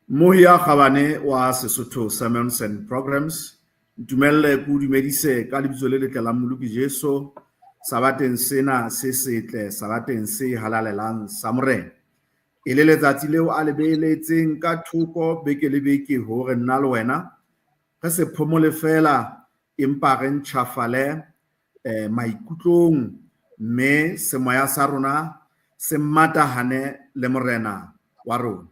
Mmohi ya kgabane wa Sesotho Sermons and Programs, ntumelle ke o dumedise ka lebitso le letle la Mmoloki Jesu sabateng sena se setle, sabateng se halalelang sa Morena. E le letsatsi leo a le beeletseng ka thoko beke le beke hore nna le wena re se phomole feela empa re ntjhafale maikutlong mme semoya sa rona se matahane le Morena wa rona.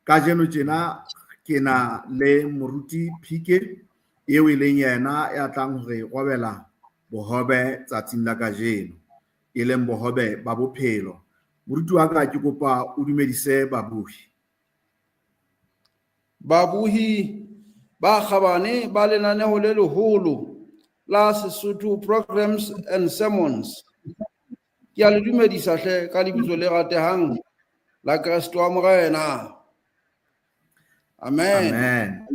Kajeno tjena ke na le Moruti Phike eo e leng yena ya tlang hore robela bohobe tsatsing la kajeno, e leng bohobe ba bophelo. Moruti wa ka, ke kopa o dumedise babohi. Babohi ba kgabane ba lenaneo le leholo la Sesotho Programs and Sermons. Ke a le dumedisa hle ka lebitso le ratehang la Kreste wa Morena. Amen. Amen.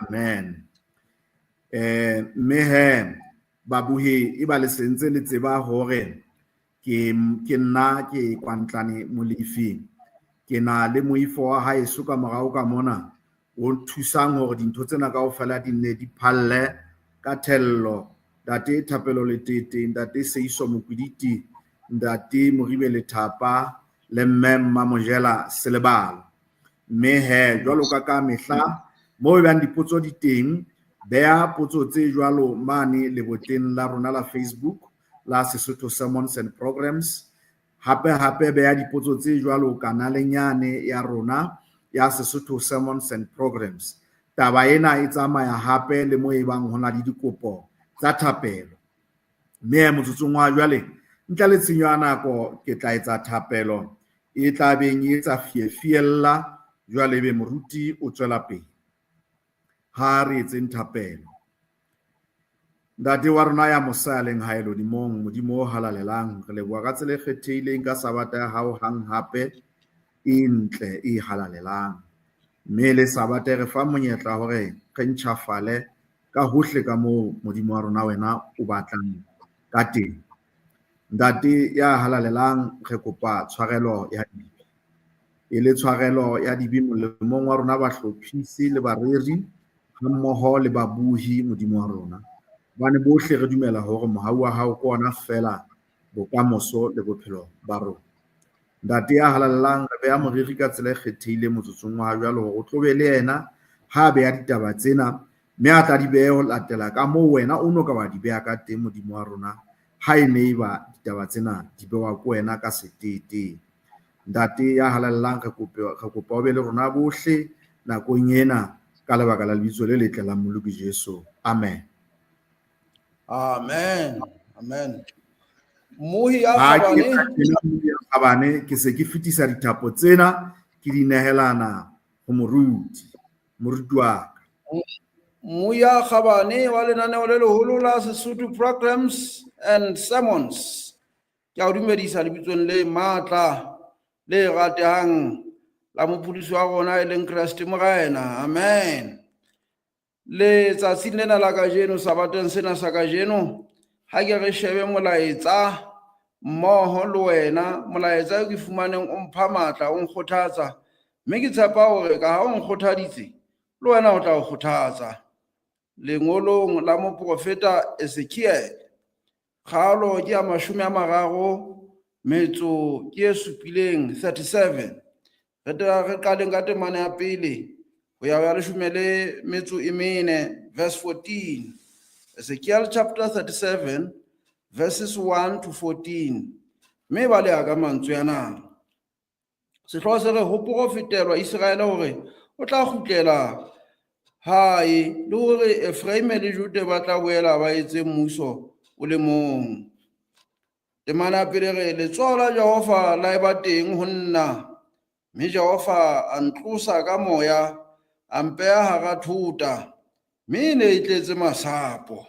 Amen. Mme he babohi e ba le sentse le tseba hore ke nna ke Kwantlane Molefi. Ke na le moifo wa haeso ka morao ka mona o thusang hore dintho tsena kaofela di nne di phalle ka thello. Ntate Thapelo Letete, Ntate Seiso Mokwiditi, Ntate Moribe Lethapa le mme Mmamojela Selebalo. Mme he jwalo ka mehla mo e bang dipotso di teng, beha potso tse jwalo mane leboteng la rona la Facebook la Sesotho Sermons and Programs. Hape hape beha dipotso tse jwalo kanaleng yane ya rona ya Sesotho Sermons and Programs. Taba ena e tsamaya hape le mo e bang ho na le dikopo tsa thapelo. Mme motsotsong wa jwale ntle le tshenyo ya nako ke tla etsa thapelo e tla beng e etsa fiefiella jwale ebe moruti o tswela pele. Ha re etseng thapelo. Ntate wa rona ya mosa ya leng hae lehodimong, Modimo o halalelang, re leboha ka tsela e kgethehileng ka sabata ya hao hang hape e ntle e halalelang. Mme le sabata e re fa monyetla hore re ntjhafale ka hohle ka moo Modimo wa rona wena o batlang ka teng. Ntate ya halalelang, re kopa tshwarelo ya dibe. E le tshwarelo ya dibe molemong wa rona bahlophisi le bareri hammoho le babohi Modimo wa rona. Hobane bohle re dumela hore mohau wa hao ke ona feela bokamoso le bophelo ba rona. Ntate ya halalelang, re beha moreri ka tsela e kgethehileng motsotsong wa jwale hore o tlo be le yena ha a beha ditaba tsena, mme a tla di behe ho latela ka moo wena o no ka wa di beha ka teng Modimo wa rona, ha e ne e ba ditaba tsena di bewa ke wena ka seteteng. Ntate ya halalelang, re kopa o be le rona bohle nakong ena ka lebaka la lebitso le letle la Mmoloki Jesu. Amen. Amen. Amen. Mmohi ya kgabane, ke se ke fetisa dithapo tsena ke di nehelana ho moruti, moruti wa ka. Mmohi ya kgabane wa lenaneo le leholo la Sesotho Programs and Sermons. Ke a o dumedisa lebitsong le matla le ratehang la mopholosi wa rona e leng Kreste Morena. Amen. Letsatsing lena la kajeno, sabateng sena sa kajeno, ha ke re shebe molaetsa mmoho le wena, molaetsa eo ke fumaneng o mpha matla, o nkgothatsa, mme ke tshepa hore ka ha o nkgothaditse, le wena o tla o kgothatsa. Lengolong la moprofeta Ezekiel, kgaolo ke ya 37, 37. Re tla re qaleng ka temana ya pele ho ya ho ya 14, verse 14. Ezekiel chapter 37 verses 1 to 14. Mme ba le ka mantswe ana. Sehlooho se re ho porofetelwa Iseraele hore o tla kgutlela hae le hore Efraime le Jude ba tla boela ba etse mmuso o le mong. Temana ya pele re letsoho la Jehova la eba teng ho nna, mme Jehova a ntlosa ka moya, a mpeha hara thota, mme e ne e tletse masapo.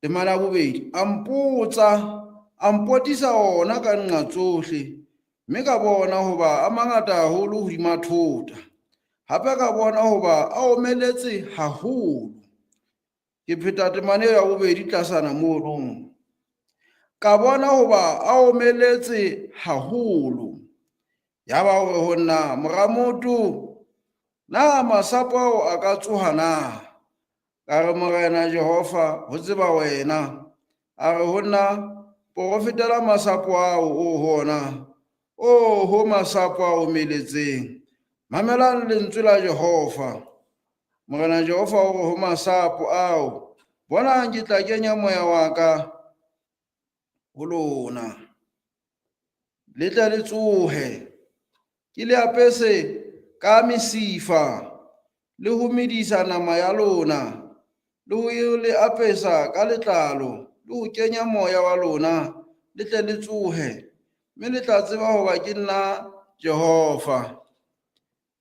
Temana ya bobedi, a mpotsa, a mpotisa ona ka nqa tsohle, mme ka bona hoba a mangata haholo hodima thota. Hape ka bona hoba a omeletse haholo. Ke pheta temana eo ya bobedi tlasana mono. Ka bona hoba a omeletse haholo. Yaba hore ho nna, mora motho, Na masapo ao a ka tsoha na? Ka re, Morena Jehova, ho tseba wena. A re ho nna, Porofetela masapo ao o ho ona, Oho masapo a omeletseng, mamelang lentswe la Jehova. Morena Jehova o re ho masapo ao, Bonang, ke tla kenya moya wa ka ho lona, le tle le tsohe, ke le apese ka mesifa, le ho medisa nama ya lona, le ho le apesa ka letlalo, le ho kenya moya wa lona, le tle le tsohe, mme le tla tseba hoba ke nna Jehova.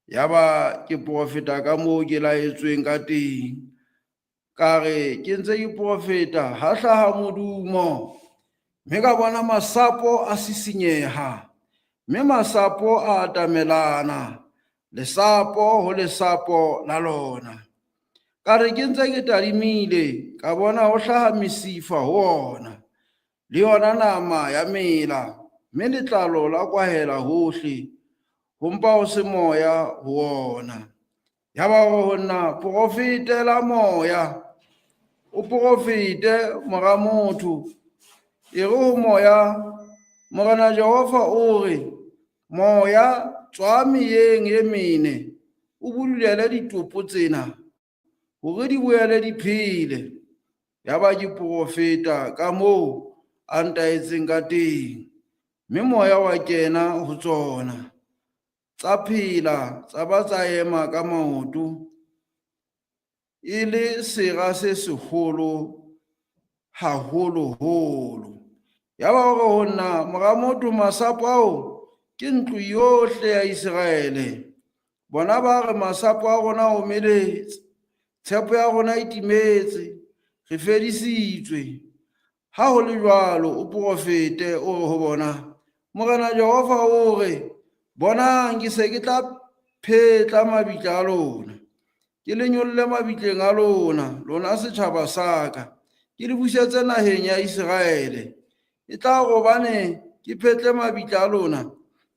Yaba ke profeta ka moo ke laetsweng ka teng. Ka re ke ntse ke profeta, ha hlaha modumo, mme ka bona masapo a sisinyeha, mme masapo a atamelana, lesapo ho lesapo la lona. Ka re ke ntse ke tadimile, ka bona ho hlaha mesifa ho ona, le yona nama ya mela, mme letlalo la kwahela hohle, ho mpa ho se moya ho ona. Yaba o re ho nna, Porofetela moya, o porofete, mora motho, e re ho moya, Morena Jehova o re, Moya, tswa meyeng e mene, o budulele ditopo tsena, hore di boele di phele. Yaba ke porofeta kamoo a ntaetseng ka teng, mme moya wa kena ho tsona. Tsa phela tsa ba tsa ema ka maoto, e le sera se seholo haholoholo. Yaba o re ho nna, Mora motho, masapo ao ke ntlo yohle ya Iseraele. Bona ba re, Masapo a rona a omeletse, tshepo ya rona e timetse, re fedisitswe. Ha ho le jwalo, o porofete, o re ho bona, Morena Jehova o re, Bonang, ke se ke tla phetla mabitla a lona, ke le nyolle mabitleng a lona, lona setjhaba sa ka, ke le busetse naheng ya Iseraele. E tla re hobane ke phetle mabitla a lona,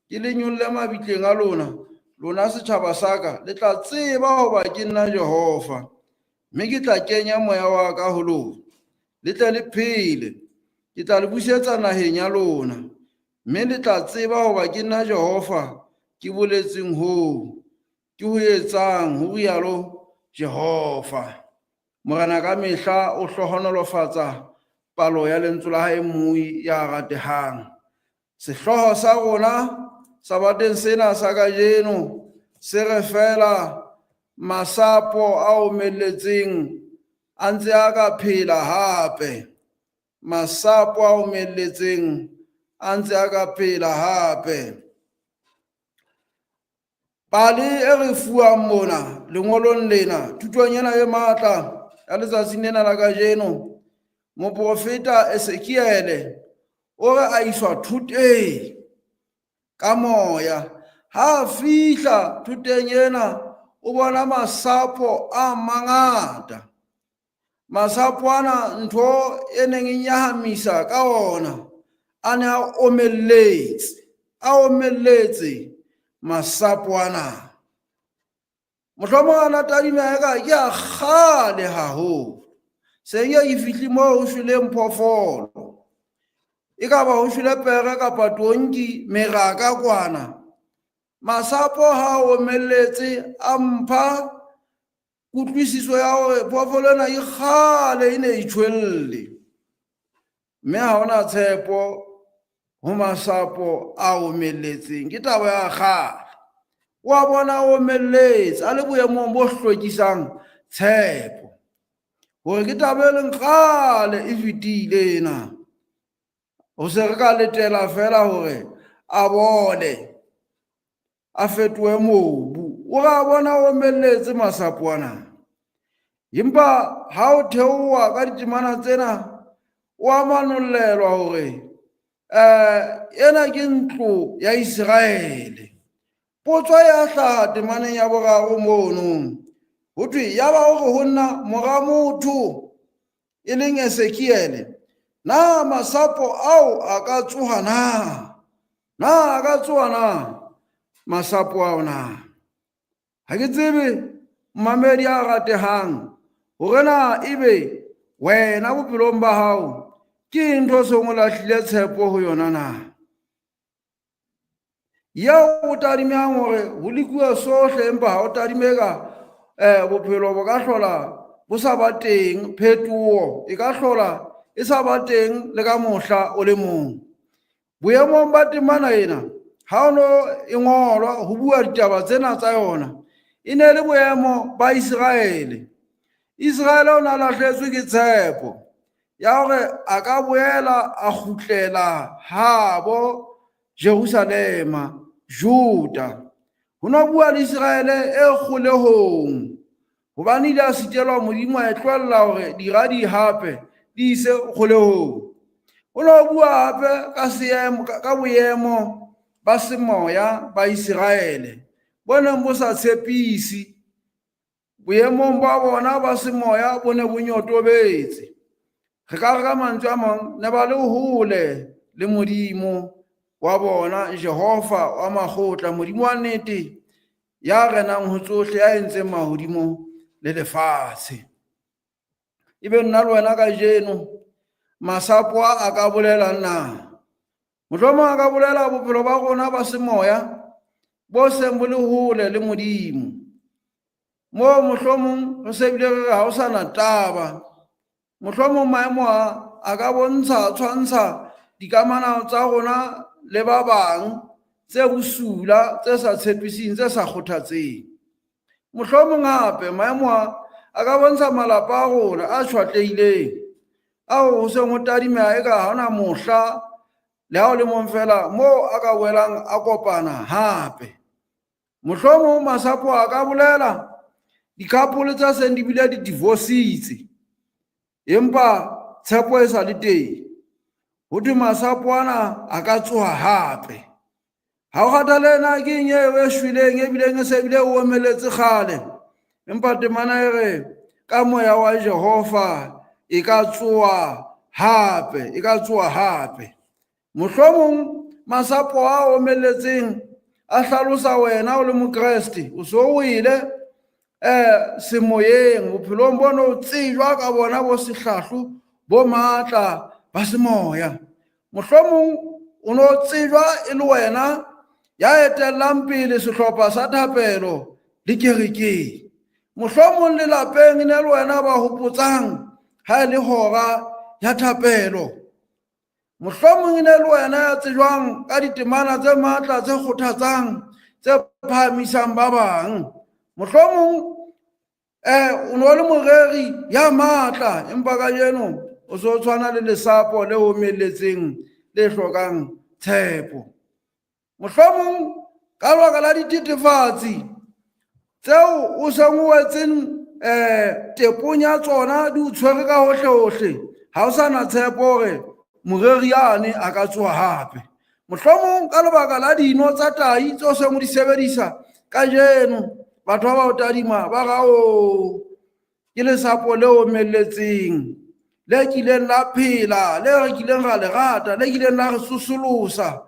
ke le nyolle mabitleng a lona, lona setjhaba sa ka, le tla tseba hoba ke nna Jehova, mme ke tla kenya moya wa ka ho lona, le tle le phele. Ke tla le busetsa naheng ya lona, mme le tla tseba hoba ke nna Jehova ke boletseng hoo, ke ho etsang, ho rialo Jehova. Morena ka mehla o hlohonolofatsa palo ya lentswe la hae mmui ya ratehang. Sehlooho sa rona sabateng sena sa kajeno se re feela masapo a omelletseng a ntse a ka phela hape. Masapo a omelletseng a ntse a ka phela hape. Pale e re fuwang mona lengolong lena, thutong ena e matla ya letsatsing lena la kajeno, moprofeta Ezekiele o re a iswa thoteng ka moya. Ha a fihla thoteng ena, o bona masapo a mangata. Masapo ana ntho e neng e nyahamisa ka ona a ne a omelletse, a omelletse masapo ana. Mohlomong a na tadima eka ke a kgale haholo. Se nke ke fihle moo ho shweleng phoofolo. E ka ba ho shwele pere kapa tonki, meraka kwana. Masapo ha a omelletse a mpha kutlwisiso ya hore phoofolo ena e kgale e ne e tjhwelle, mme ha hona tshepo ho masapo a omelletseng. Ke taba ya kgale. O a bona a omelletse, a le boemong bo hlwekisang tshepo hore ke taba e leng kgale e fetile ena. Ho se re ka letela feela hore a bole, a fetohe mobu. O re a bona o omelletse masapo ana. Empa ha o theoha ka ditemana tsena, o a manollelwa hore ena ke ntlo ya Iseraele. Potso ya hlaha temaneng ya boraro mono. Ho thwe, yaba o re ho nna, mora motho, e leng Ezekiele, na masapo ao a ka tsoha na? Na a ka tsoha na masapo ao na? Ha ke tsebe mmamedi a ratehang hore na ebe wena bophelong ba hao ke eng ntho o seng o lahlile tshepo ho yona na? Eo o tadimang hore ho lekuwa sohle empa ha o tadime ka bophelo bo ka hlola bo sa ba teng, phetoho e ka hlola e sa ba teng le ka mohla o le mong. Boemong ba temana ena, ha o no e ngolwa ho bua ditaba tsena tsa yona, e ne le boemo ba Iseraele. Iseraele o ne a lahletswe ke tshepo ya hore a ka boela a kgutlela habo Jerusalema, Juda. Ho no bua le Iseraele e kgolehong, hobane ile a sitelwa Modimo a e tlohella hore dira di hape di ise kgolehong. O no bua hape ka seemo ka boemo ba semoya ba Iseraele bo neng bo sa tshepise. Boemong ba bona ba semoya bo ne bo nyotobetse. Re ka re ka mantswe a mang, ne ba le hole le Modimo wa bona, Jehova wa makgotla, Modimo wa nnete, ya renang ho tsohle, ya entseng mahodimo le lefatshe. Ebe nna le wena kajeno, masapo a a ka bolelang na? Mohlomong a ka bolela bophelo ba rona ba semoya bo seng bo le hole le Modimo. Moo mohlomong re se bile re re ha o sa na taba. Mohlomong maemo a a ka bontsha tshwantsha dikamano tsa rona le ba bang tse bosula, tse sa tshepising, tse sa kgothatseng. Mohlomong hape maemo a a ka bontsha malapa a rona a tjhwatlehileng, ao ho seng ho tadimeha eka ha hona mohla le ha o le mong fela moo a ka boelang a kopana hape. Mohlomong masapo a ka bolela di-couple tse seng di bile di divorcitse, empa tshepo e sa le teng. Ho thwe masapo ana a ka tsoha hape. Ha o kgathale na ke eng eo e shweleng e bileng e se bile o omeletse kgale, empa temana e re ka moya wa Jehova e ka tsoha hape, e ka tsoha hape. Mohlomong masapo a omeletseng a hlalosa wena o le Mokreste, o so o ile semoyeng, bophelong bo no tsejwa ka bona bo sehlahlo bo matla ba semoya. Mohlomong o no tsejwa e le wena ya etellang pele sehlopha sa thapelo le kerekeng. Mohlomong lelapeng e ne le wena ba hopotsang ha e le hora ya thapelo. Mohlomong e ne le wena ya tsejwang ka ditemana tse matla tse kgothatsang tse phahamisang ba bang. Mohlomong o no le moreri ya matla, empa kajeno o so tshwana le lesapo le omeletseng le hlokang tshepo. Mohlomong ka lebaka la dithethefatsi tseo o seng o wetseng tepong ya tsona di o tshwere ka hohle-hohle, ha o sa na tshepo hore moreri yane a ka tsoha hape. Mohlomong ka lebaka la dino tsa tahi tseo seng o di sebedisa kajeno, batho ba ba o tadima ba ra o ke lesapo le omelletseng le kileng la phela, le re kileng ra le rata, le kileng la re tsosolosa,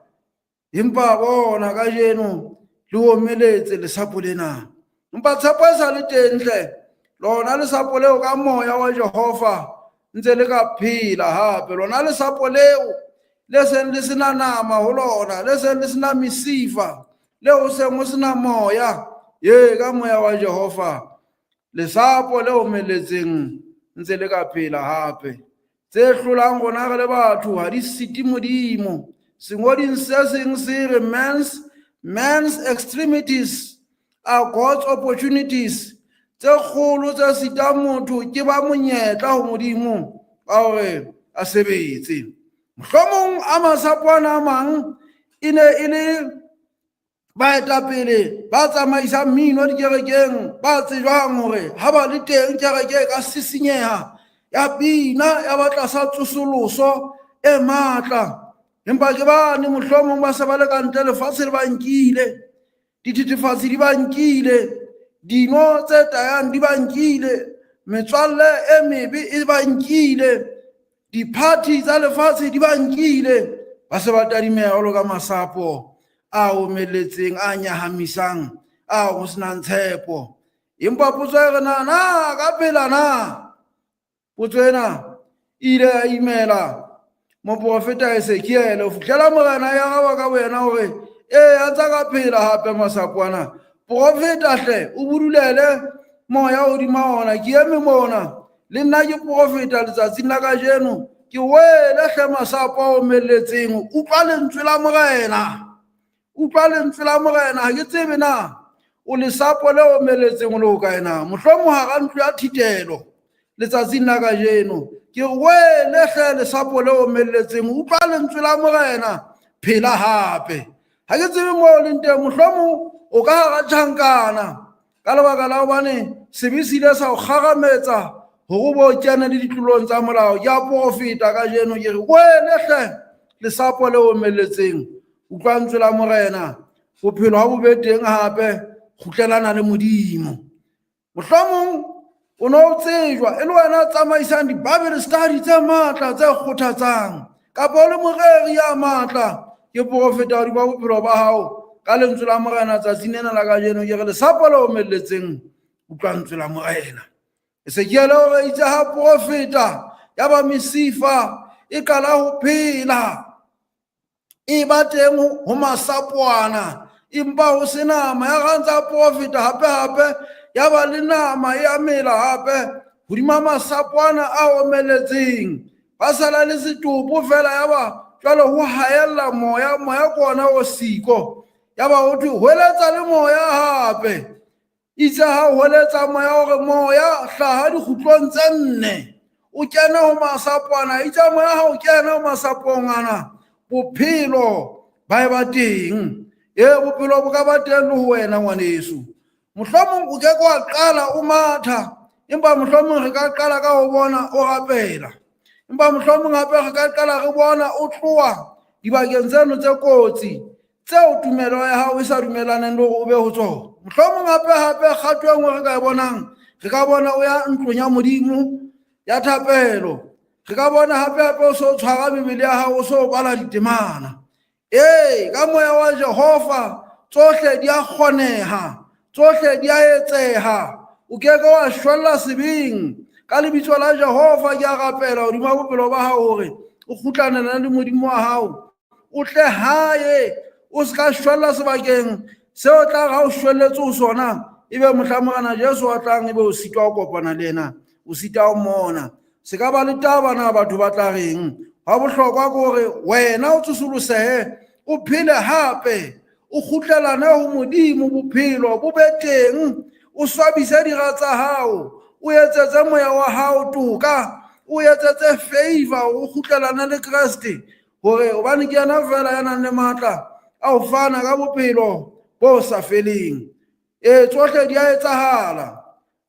empa bona kajeno le omeletse lesapo lena. Empa tshepo e sa le teng hle, lona lesapo leo ka moya wa Jehova ntse le ka phela hape. Lona lesapo leo le seng le sena nama ho lona, le seng le sena mesifa, le ho seng ho sena moya, ye ka moya wa Jehova lesapo le omeletseng ntse le ka phela hape. Tse hlolang rona re le batho ha di site Modimo. Sengoding se seng se re man's extremities are God's opportunities. Tse kgolo tse sitang motho ke ba monyetla ho Modimo ka hore a sebetse. Mohlomong a masapo ana a mang e ne e le baetapele ba tsamaisang mmino dikerekeng, ba tsejwang hore ha ba le teng kereke e ka sisinyeha ya bina ya ba tlasa tsosoloso e matla. Empa ke bane mohlomong ba se ba le ka ntle, lefatshe le ba nkile, dithethefatsi di ba nkile, dino tse tayang di ba nkile, metswalle e mebe e ba nkile, diphathi tsa lefatshe di ba nkile, ba se ba tadimeha jwalo ka masapo a omeletseng, a nyahamisang, Ao ho senang tshepo. Empa potso e re na na ka phela na? Potso ena e ile ya imela moprofeta Ezekiele ho fihlela Morena ya araba ka boyena hore ee a ntsa ka phela hape masapo ana. Profeta hle o budulele moya hodima ona, ke eme mona le nna ke profeta letsatsing la kajeno, ke wele hle masapo a omelletseng. Utlwa lentswe la Morena, utlwa lentswe la Morena. Ha ke tsebe na o lesapo le omeletseng o le ho kae na, mohlomong hara ntlo ya thitelo letsatsing la kajeno. Ke wele hle lesapo le omelletseng, utlwa lentswe la Morena, phela hape. Ha ke tsebe moo o leng teng, mohlomong o ka hara tjhankana ka lebaka la hobane sebe se ile sa o kgarametsa hore o bo kene le ditlolong tsa molao. Ke a porofeta kajeno, ke re wele hle lesapo le omelletseng, utlwa lentswe la Morena, bophelo ha bo be teng hape, kgutlelana le Modimo. Mohlomong o ne o tsejwa e le wena a tsamaisang di-bible study tse matla tse kgothatsang, kapa o le moreri ya matla. Ke porofeta hodima bophelo ba hao ka lentswe la Morena tsatsing lena la kajeno, ke re lesapo le omelletseng, utlwa lentswe la Morena. Ezekiele o re itse ha porofeta ya ba mesifa e qala ho phela, e ba teng ho masapoana, empa ho se nama. Ya ga ntse a porofeta hape hape, ya ba le nama e a mela hape hodima masapoana a omeletseng, ba sala le setopo fela. Ya ba jwale ho haella moya, moya ke ona o siko. Ya ba ho thwe hweletsa le moya hape, itse ha hweletsa moya hore moya hlaha dikgutlong tse nne o kene ho masapoana. Itse moya ha o kena ho masapong ana, bophelo ba e ba teng. Ee, bophelo bo ka ba teng le ho wena ngwaneso. Mohlomong o ke ke wa qala o matha, empa mohlomong re ka qala ka ho bona o rapela, empa mohlomong hape re ka qala re bona o tloha dibakeng tseno tse kotsi tseo tumelo ya hao e sa dumelaneng le hore o be ho tsona. Mohlomong hape hape kgato e nngwe re ka e bonang, re ka bona o ya ntlong ya Modimo ya thapelo, re ka bona hape hape o so tshwara Bibele ya hao, o so bala ditemana. Ee, ka moya wa Jehova tsohle di a kgoneha, tsohle di a etseha. O ke ke wa shwella sebeng. Ka lebitso la Jehova ke a rapela hodima bophelo ba hao hore o kgutlanele le Modimo wa hao, o tle hae, o se ka shwella sebakeng seo tla ga o shwelletse ho sona, ebe mohla Morena Jesu a tlang ebe o sitwa ho kopana le yena, o sita ho mmona. Se ka ba le taba na batho ba tla reng. Hwa bohlokwa ke hore wena o tsosolosehe, o phele hape, o kgutlelane ho Modimo, bophelo bo be teng, o swabise dira tsa hao, o etsetse moya wa hao toka, o etsetse favor, o kgutlelane le Kreste, hore hobane ke yena fela ya nang le matla a ho fana ka bophelo bo sa feleng. Ee, tsohle di a etsahala,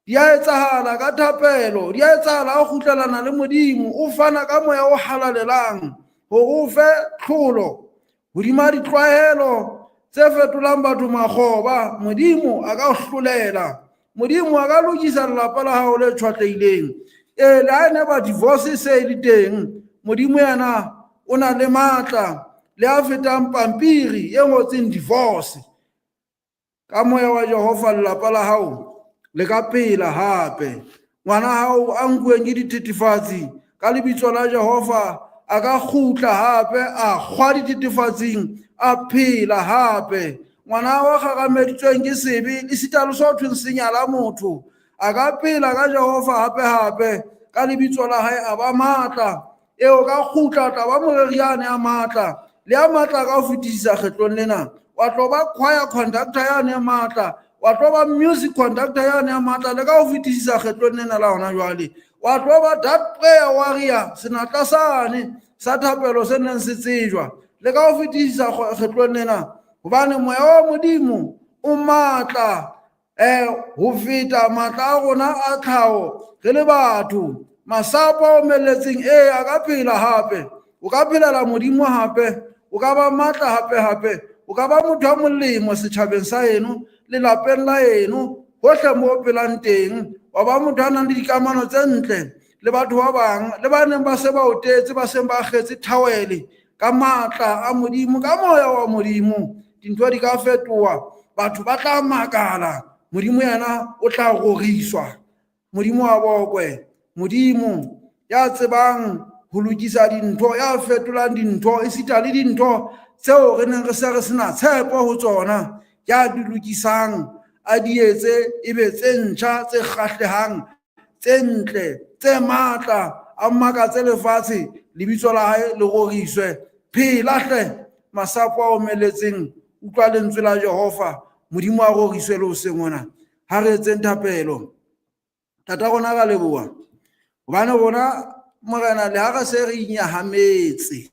di a etsahala ka thapelo, di a etsahala ha o kgutlelana le Modimo, o fana ka moya o halalelang hore o fe tlholo hodima ditlwaelo tse fetolang batho makgoba. Modimo a ka o hlolela, Modimo a ka lokisa lelapa la hao le tshwatlehileng. Ee, le ha e ne ba divorce se e le teng, Modimo yena o na le matla le a fetang pampiri e ngotseng divorce. Ka moya wa Jehova lelapa la hao le ka phela hape. Ngwana hao a nkuweng ke dithethefatsi, ka lebitso la Jehova a ka kgutla hape, a kgwa dithethefatsing, a phela hape. Ngwana wa kgarameditsweng ke sebe le sita le so thweng senyala motho, a ka phela ka Jehova hape hape, ka lebitso la hae a ba matla. Ee, o ka kgutla, tla ba moreri yane a matla, le a matla ka ho fetisisa kgetlong lena. Wa tlo ba choir conductor yane e matla, wa tlo ba music conductor yane ya matla le ka ho fetisisa kgetlong lena la hona jwale. Wa tlo ba that prayer warrior, senatla sane sa thapelo se neng se tsejwa le ka ho fetisisa kgetlong lena, hobane moya wa Modimo o matla ho feta matla a rona a tlhaho re le batho. Masapo a omelletseng, ee, a ka phela hape. O ka phelela Modimo hape, o ka ba matla hape hape, o ka ba motho a molemo setjhabeng sa heno, lelapeng la heno, hohle mo o phelang teng. Wa ba motho a nang le dikamano tse ntle le batho ba bang, le ba neng ba se ba o tetse, ba seng ba akgetse thawele. Ka matla a Modimo, ka moya wa Modimo, dintho di ka fetoha. Batho ba tla makala, Modimo yena o tla roriswa. Modimo wa bokwe, Modimo ya tsebang ho lokisa dintho, ya fetolang dintho, esita le dintho tseo re neng re se re sena tshepo ho tsona, ya di lokisang, a di etse ebe tse ntjha, tse kgahlehang, tse ntle, tse matla, a makatse lefatshe, lebitso la hae le roriswe. Phela hle, masapo a omeletseng, utlwa lentswe la Jehova, Modimo a roriswe le hoseng hona. Ha re etseng thapelo. Tata rona ra leboha, hobane rona Morena le ha re se re inyahametse,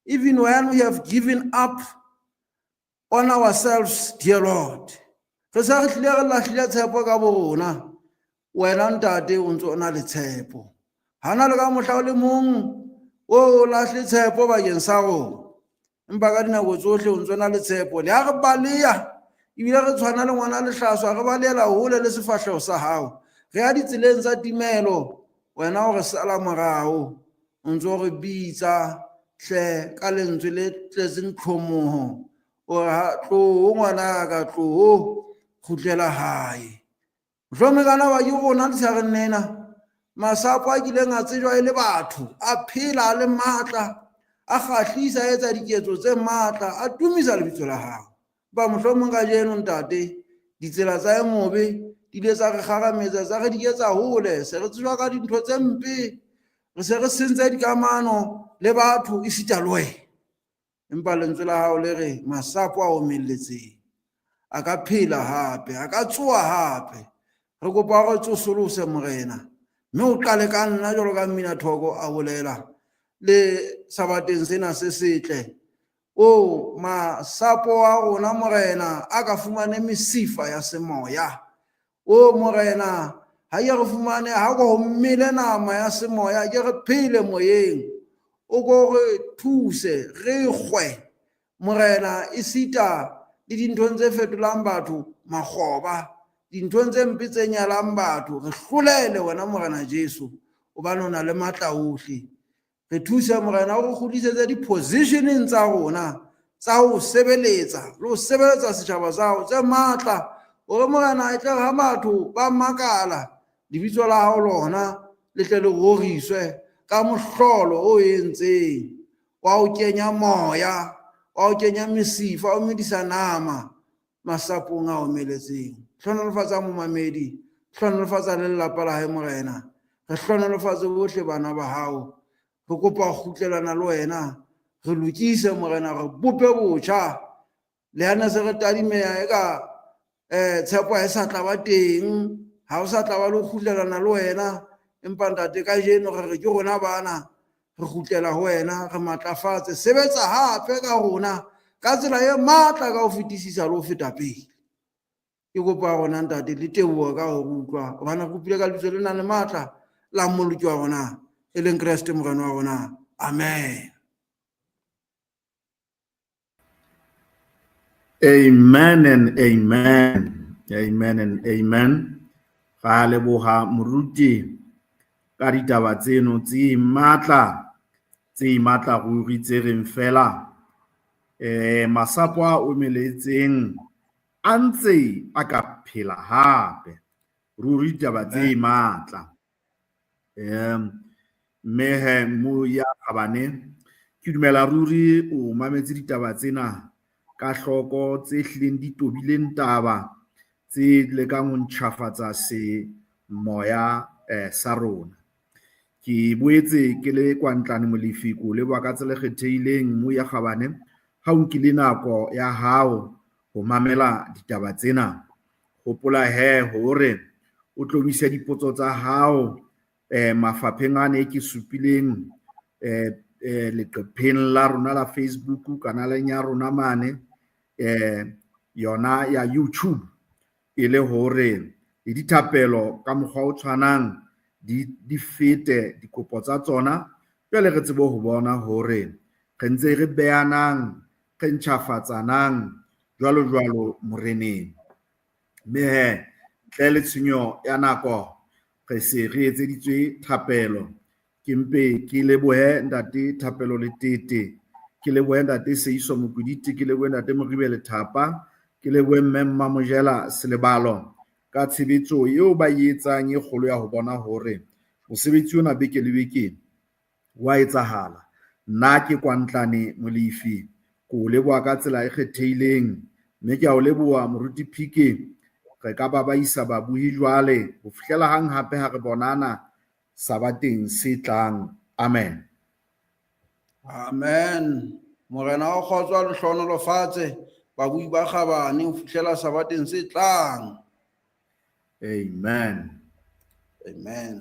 even when we have given up on ourselves, dear Lord, re se re hlile re lahlile tshepo ka bo rona, wena ntate o ntse o na le tshepo. Ha na le ka mohla o le mong o lahle tshepo bakeng sa rona, empa ka dinako tsohle o ntse o na le tshepo. Le ha re baleha, ebile re tshwana le ngwana lehlaswa, re balehela hole le sefahleho sa hao, re ya ditseleng tsa timelo, wena o re sala morao, o ntse o re bitsa hle ka lentswe le tletseng tlhomoho, o re ha tloho ngwanaka, tloho, kgutlela hae. Mohlomong kana ba ke rona letshareng lena, masapo a kileng a tsejwa e le batho, a phela a le matla, a kgahlisa, a etsa diketso tse matla, a tumisa lebitso la hao. Ba mohlomong kajeno ntate, ditsela tsa e mobe di ile tsa re kgarametsa, tsa re diketsa hole, se re tsejwa ka dintho tse mpe, re se re sentse dikamano le batho esita le wena. Empa lentswe la hao le re masapo a omelletseng a ka phela hape, a ka tsoha hape. Re kopa hore tsosolose Morena, mme o qale ka nna jwalo ka mmina thoko a bolela le sabateng sena se setle. O masapo a rona Morena a ka fumane mesifa ya semoya. O Morena, ha ke re fumane ha ko mmele nama ya semoya, ke re phele moyeng. O ko re thuse re kgwe Morena, esita le dinthong tse fetolang batho makgoba, dinthong tse mpe tse nyalang batho, re hlolele wena Morena Jesu, hobane o na le matla ohle. Re thuse Morena, o re kgutlisetse di-positioneng tsa rona tsa ho sebeletsa le ho sebeletsa setjhaba sa hao tse matla, hore Morena e tle ha batho ba makala, lebitso la hao lona le tle le roriswe ka mohlolo o entseng wa ho kenya moya, wa ho kenya mesifa, o medisa nama masapong a omeletseng. Hlohonolofatsa momamedi, hlohonolofatsa le lelapa la hae Morena, re hlohonolofatse bohle bana ba hao. Re kopa ho kgutlelana le wena, re lokise Morena, re bope botjha. Le ha ne se re tadimeha eka tshepo ha e sa tla ba teng, ha o sa tla ba le ho kgutlelana le wena, empa ntate kajeno re re ke rona bana, re kgutlela ho wena, re matlafatse, sebetsa hape ka rona ka tsela e matla ka ho fetisisa le ho feta pele. Ke kopa rona ntate le teboho ka ho utlwa, hobane re kopile ka lebitso le nang le matla la Mmoloki wa rona, e leng Kreste Morena wa rona. Amen. Amen and amen. Amen and amen. Ra leboha moruti ka ditaba tseno tse matla, tse matla ruri tse reng fela masapo a omeletseng a ntse a ka phela hape. Ruri ditaba tse matla. Mme he mo ya kgabane, ke dumela ruri o mametse ditaba tsena ka hloko, tse hlileng di tobileng taba, tse lekang ho ntjhafatsa se moya sa rona. Ke boetse ke le Kwantlane Molefi, ko leboha ka tsela e kgethehileng mo ya kgabane ha o nkile nako ya hao ho mamela ditaba tsena. Hopola he hore o tlo isa dipotso tsa hao mafapheng a ne ke supileng leqepheng la rona la Facebook, kanaleng ya rona mane, yona ya YouTube, e le hore le dithapelo ka mokgwa o tshwanang di fete dikopo tsa tsona, jwale re tsebe ho bona hore re ntse re behanang, re ntjhafatsanang jwalo jwalo moreneng. Mme he ntle le tshenyo ya nako, re se re etseditswe thapelo. Ke mpe ke lebohe ntate Thapelo Letete, ke lebohe ntate Seiso Mokwiditi, ke lebohe ntate Moribe Lethapa, Ke lebohe Mme Mmamojela Selebalo ka tshebetso eo ba e etsang e kgolo ya ho bona hore mosebetsi ona beke le beke wa etsahala. Nna ke Kwantlane Molefi, ke o leboha ka tsela e kgethehileng, mme ke a o leboha Moruti Phike. Re ka ba ba isa babuhi jwale ho fihlela hang hape ha re bonana sabateng se tlang. Amen. Amen. Morena wa kgotso a le hlohonolofatse babui ba kgabane ho fihlela sabateng se tlang. Amen. Amen.